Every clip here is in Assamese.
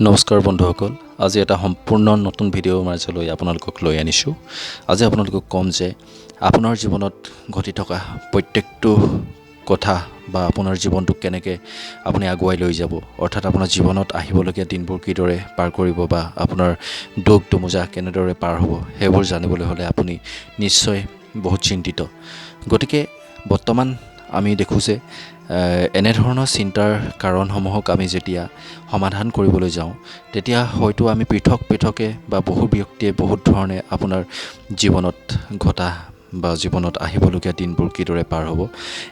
নমস্কাৰ বন্ধুসকল, আজি এটা সম্পূৰ্ণ নতুন ভিডিঅ'ৰ মাজলৈ আপোনালোকক লৈ আনিছোঁ। আজি আপোনালোকক ক'ম যে আপোনাৰ জীৱনত ঘটি থকা প্ৰত্যেকটো কথা বা আপোনাৰ জীৱনটোক কেনেকৈ আপুনি আগুৱাই লৈ যাব, অৰ্থাৎ আপোনাৰ জীৱনত আহিবলগীয়া দিনবোৰ কিদৰে পাৰ কৰিব বা আপোনাৰ দুখ দুমোজা কেনেদৰে পাৰ হ'ব, সেইবোৰ জানিবলৈ হ'লে আপুনি নিশ্চয় বহুত চিন্তিত। গতিকে বৰ্তমান আমি দেখোঁ যে এনেধৰণৰ চিন্তাৰ কাৰণসমূহক আমি যেতিয়া সমাধান কৰিবলৈ যাওঁ, তেতিয়া হয়তো আমি পৃথক পৃথকে বা বহু ব্যক্তিয়ে বহুত ধৰণে আপোনাৰ জীৱনত ঘটা বা জীৱনত আহিবলগীয়া দিনবোৰ কিদৰে পাৰ হ'ব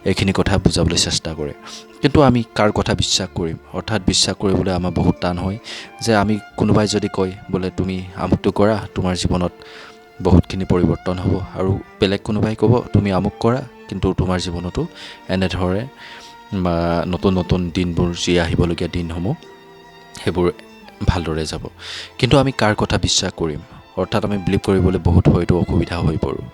এইখিনি কথা বুজাবলৈ চেষ্টা কৰে। কিন্তু আমি কাৰ কথা বিশ্বাস কৰিম? অৰ্থাৎ বিশ্বাস কৰিবলৈ আমাৰ বহুত টান হয় যে আমি কোনোবাই যদি কয় বোলে তুমি আমুকটো কৰা, তোমাৰ জীৱনত বহুতখিনি পৰিৱৰ্তন হ'ব, আৰু বেলেগ কোনোবাই ক'ব তুমি আমুক কৰা, কিন্তু তোমাৰ জীৱনতো এনেধৰণে বা নতুন নতুন দিনবোৰ যি আহিবলগীয়া দিনসমূহ সেইবোৰ ভালদৰে যাব। কিন্তু আমি কাৰ কথা বিশ্বাস কৰিম? অৰ্থাৎ আমি বিলিভ কৰিবলৈ বহুত হয়তো অসুবিধা হৈ পৰোঁ।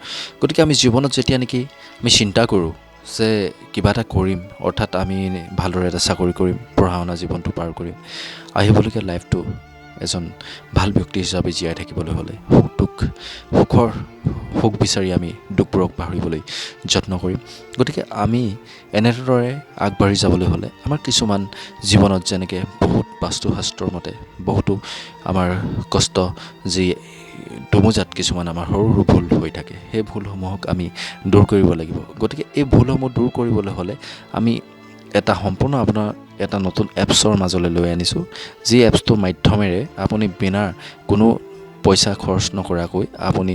গতিকে আমি জীৱনত যেতিয়া নেকি আমি চিন্তা কৰোঁ যে কিবা এটা কৰিম, অৰ্থাৎ আমি ভালদৰে এটা চাকৰি কৰিম, পঢ়া শুনা জীৱনটো পাৰ কৰিম, আহিবলগীয়া লাইফটো এজন ভাল ব্যক্তি হিচাপে জীয়াই থাকিবলৈ হ'লে সুখ দুখ সুখৰ সুখ বিচাৰি আমি দুখবোৰক পাহৰিবলৈ যত্ন কৰিম। গতিকে আমি এনেদৰে আগবাঢ়ি যাবলৈ হ'লে আমাৰ কিছুমান জীৱনত যেনেকৈ বহুত বাস্তুশাস্ত্ৰৰ মতে বহুতো আমাৰ কষ্ট যি দোমোজাত কিছুমান আমাৰ সৰু সৰু ভুল হৈ থাকে, সেই ভুলসমূহক আমি দূৰ কৰিব লাগিব। গতিকে এই ভুলসমূহ দূৰ কৰিবলৈ হ'লে আমি এটা সম্পূৰ্ণ আপোনাৰ এটা নতুন এপছৰ মাজলৈ লৈ আনিছোঁ, যি এপছটোৰ মাধ্যমেৰে আপুনি বিনা কোনো পইচা খৰচ নকৰাকৈ আপুনি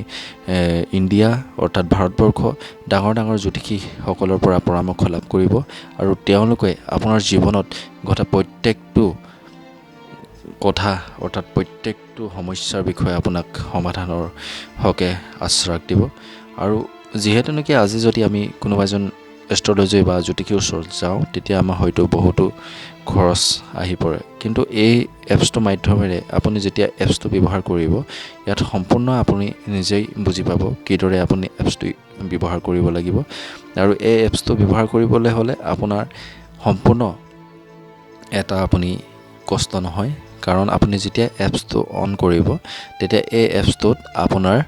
ইণ্ডিয়া অৰ্থাৎ ভাৰতবৰ্ষ ডাঙৰ ডাঙৰ জ্যোতিষীসকলৰ পৰা পৰামৰ্শ লাভ কৰিব আৰু তেওঁলোকে আপোনাৰ জীৱনত ঘটা প্ৰত্যেকটো কথা অৰ্থাৎ প্ৰত্যেকটো সমস্যাৰ বিষয়ে আপোনাক সমাধানৰ হকে আশ্বাস দিব। আৰু যিহেতু নেকি আজি যদি আমি কোনোবা এজন এষ্ট্ৰলজি বা জ্যোতিষীৰ ওচৰত যাওঁ, তেতিয়া আমাৰ হয়তো বহুতো খৰচ আহি পৰে। কিন্তু এই এপছটোৰ মাধ্যমেৰে আপুনি যেতিয়া এপছটো ব্যৱহাৰ কৰিব, ইয়াত সম্পূৰ্ণ আপুনি নিজেই বুজি পাব কিদৰে আপুনি এপছটো ব্যৱহাৰ কৰিব লাগিব। আৰু এই এপছটো ব্যৱহাৰ কৰিবলৈ হ'লে আপোনাৰ সম্পূৰ্ণ এটা আপুনি কষ্ট নহয়, কাৰণ আপুনি যেতিয়া এপছটো অন কৰিব তেতিয়া এই এপছটোত আপোনাৰ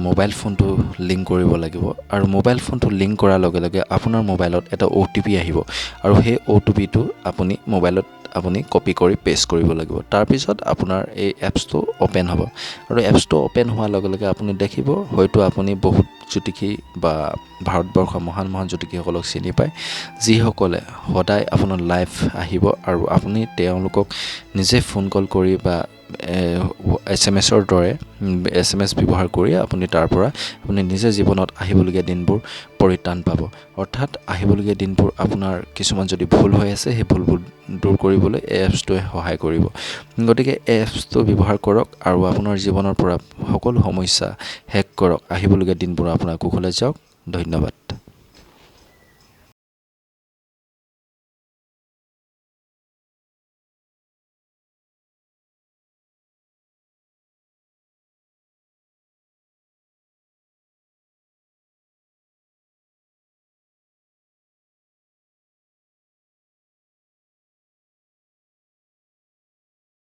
মোবাইল ফোনটো লিংক কৰিব লাগিব, আৰু মোবাইল ফোনটো লিংক কৰাৰ লগে লগে আপোনাৰ মোবাইলত এটা অ'টিপি আহিব, আৰু সেই অ'টিপিটো আপুনি মোবাইলত আপুনি কপি কৰি পেষ্ট কৰিব লাগিব। তাৰপিছত আপোনাৰ এই এপছটো অ'পেন হ'ব, আৰু এপছটো অ'পেন হোৱাৰ লগে লগে আপুনি দেখিব হয়তো আপুনি বহুত জ্যোতিষী বা ভাৰতবৰ্ষৰ মহান মহান জ্যোতিষীসকলক চিনি পায়, যিসকলে সদায় আপোনাৰ লাইভ আহিব আৰু আপুনি তেওঁলোকক নিজে ফোন কল কৰি বা এছএমএছৰ দৰে এছএমএছ ব্যৱহাৰ কৰি আপুনি তাৰ পৰা আপুনি নিজে জীৱনত আহিবলগীয়া দিনবোৰ পৰিত্ৰাণ পাব। অৰ্থাৎ আহিবলগীয়া দিনবোৰ আপোনাৰ কিছুমান যদি ভুল হৈ আছে, সেই ভুলবোৰ দূৰ কৰিবলৈ এই এপছটোৱে সহায় কৰিব। গতিকে এই এপছটো ব্যৱহাৰ কৰক আৰু আপোনাৰ জীৱনৰ পৰা সকলো সমস্যা শেষ কৰক। আহিবলগীয়া দিনবোৰ আপোনাৰ কুশলে যাওক। ধন্যবাদ।